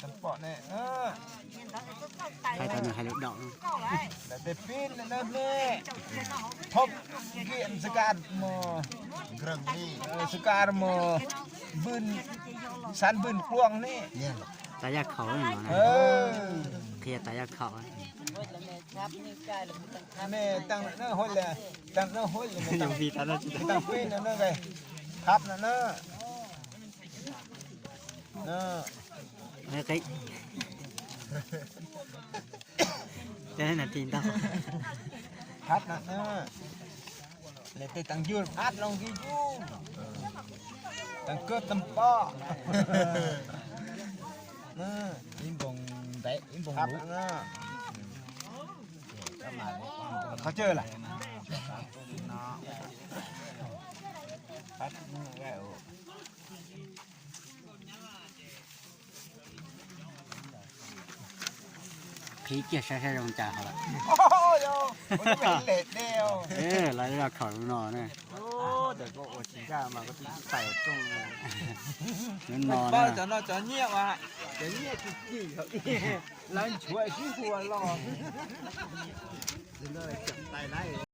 Tam pom ne, hais tau nws hais lus daum. Lawv tej pib no ne, thop kiam xwb ka mus, xwb ka mus, npwj, sab npwj kluaj ne. Tas yaj khaum no, qhia tas yaj khaum. Ne, tang no hab le, tang no hab le, tang pib no na, thab no na. Qhib, qhib. Thab no na. Lawv tej tang yug phab loo kiag yug, tang kawg tam pom. Ib npoos ntev ib npoos luv. Qhov chaw lawm. Qhib kiag saib saib zoo cas hos lawm. Lawv zaj khaum no na. Lub no na. Cov nyiaj mas, cov nyiaj tsis cim, lawv nchuav sib hua los. Tais lawv